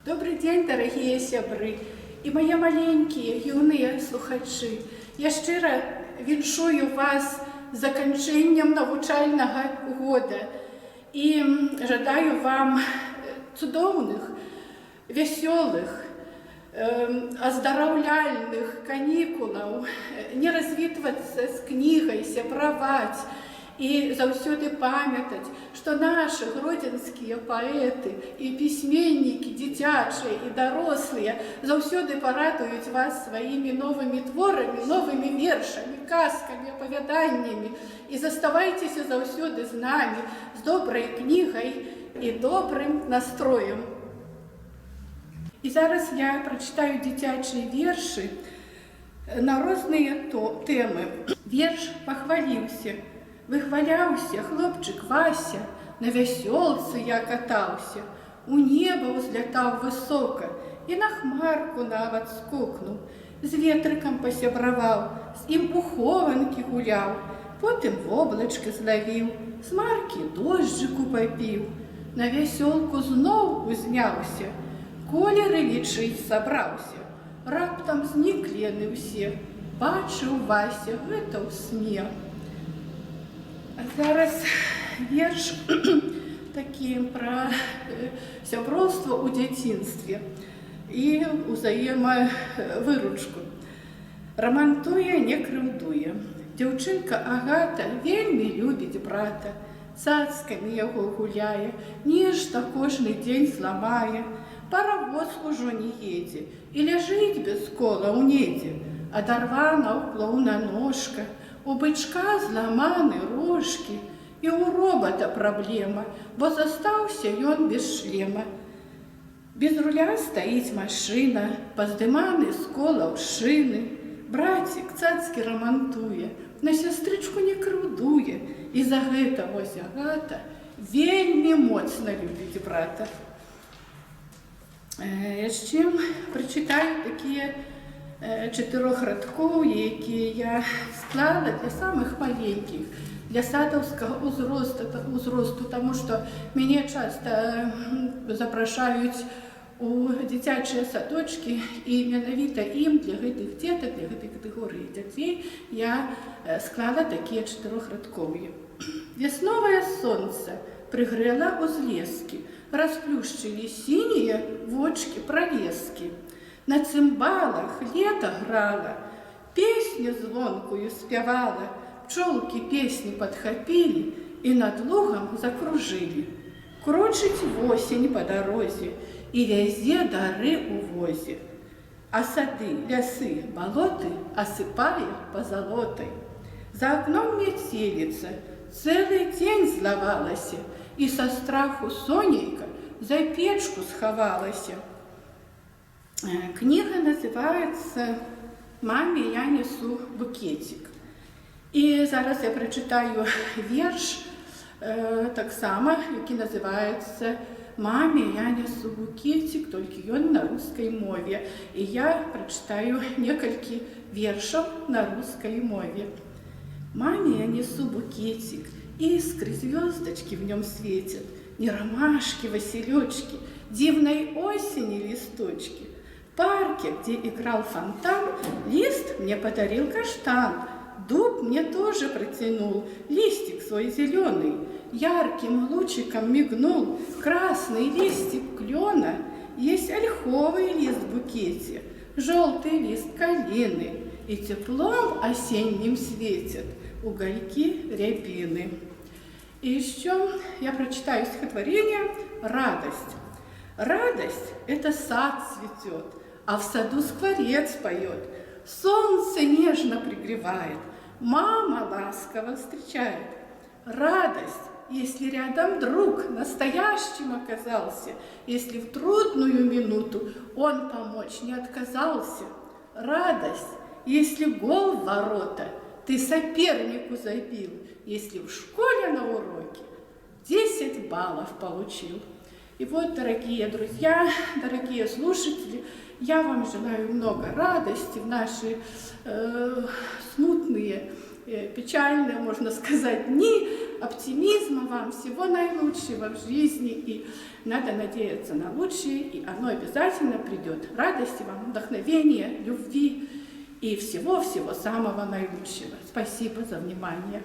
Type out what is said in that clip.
Добры дзень, дарагія сябры і мае маленькія юныя слухачы. Я шчыра віншую вас з заканчэннем навучальнага года і жадаю вам цудоўных, вясёлых, аздараўляльных канікулаў, не развітвацца з кнігай, сябраваць і заўсёды памятаць, што нашы гродзенскія паэты і пісьменнікі, дзіцячыя і дарослыя, заўсёды парадуюць вас сваімі новымі творамі, новымі вершамі, казкамі, апавяданнямі. І заставайцеся заўсёды з намі, з добрай кнігай і добрым настроем. І зараз я прачытаю дзіцячыя вершы на розныя тэмы. Верш «Пахваліўся». Выхваляўся хлопчык Вася, на вясёлцы я катаўся, у неба ўзлятаў высока і на хмарку нават скокнуў, з ветрыкам пасябраваў, з ім у хованкі гуляў, потым воблачка злавіў, з маркі дожджыку папіў, на вясёлку зноў узняўся, колеры лічыць сабраўся. Раптам зніклі яны ўсе, бачыў Вася гэта ў сне. А зараз верш такі пра сяброўства ў дзяцінстве і ўзаемавыручку. Рамантуе, не крыўдуе. Дзяўчынка Агата вельмі любіць брата, цацкамі яго гуляе, нешта кожны дзень зламае. Паравоз ужо не едзе і ляжыць без кола ў недзе. Адарвана ў клоўна ножка, у бычка зламаны рожкі, і ў робата праблема, бо застаўся ён без шлема. Без руля стаіць машына, паздыманы з колаў шыны. Брацік цацкі рамантуе, на сястрычку не крыўдуе, і за гэта вось Агата вельмі моцна любіць брата. Яшчэ прачытаю такія чатырохрадкоўі, якія я склала для самых маленькіх, для садаўскага узросту, таму што мяне часта запрашаюць у дзіцячыя садочкі, і менавіта ім, для гэтых дзетак, для гэтай катэгорыі дзяцей я склала такія чатырохрадкоўі. Вясновае сонца прыгрэла узлескі, расплюшчылі сінія вочки пралескі. На цымбалах лета грала, песню звонкую спявала, пчолкі песні падхапілі і над лугам закружылі. Крочыць восень па дарозе і вязе дары ў возе. А сады, лясы, балоты асыпае пазалотай. За акном мяцеліца цэлы дзень злавалася і са страху сонейка за печку схавалася. Книга называется «Маме я несу букетик». І зараз я прачытаю верш таксама, які называецца «Маме я несу букетик», толькі ён на рускай мове. І я прачытаю некалькі вершаў на рускай мове. Маме я несу букетик, искры, звездочки в нем светят, не ромашки, василечки, дивной осени листочки. В парке, где играл фонтан, лист мне подарил каштан. Дуб мне тоже протянул листик свой зеленый, ярким лучиком мигнул красный листик клена, есть ольховый лист в букете, желтый лист калины, и теплом осенним светят угольки рябины. И еще я прочитаю стихотворение «Радость». Радость – это сад цветет, а в саду скворец поет. Солнце нежно пригревает, мама ласково встречает. Радость, если рядом друг настоящим оказался, если в трудную минуту он помочь не отказался. Радость, если гол в ворота ты сопернику забил, если в школе на уроке 10 баллов получил. И вот, дорогие друзья, дорогие слушатели, я вам желаю много радости в наши смутные печальные, можно сказать, дни. Оптимизма вам, всего наилучшего в жизни. И надо надеяться на лучшее, и оно обязательно придет. Радости вам, вдохновения, любви и всего-всего самого наилучшего. Спасибо за внимание.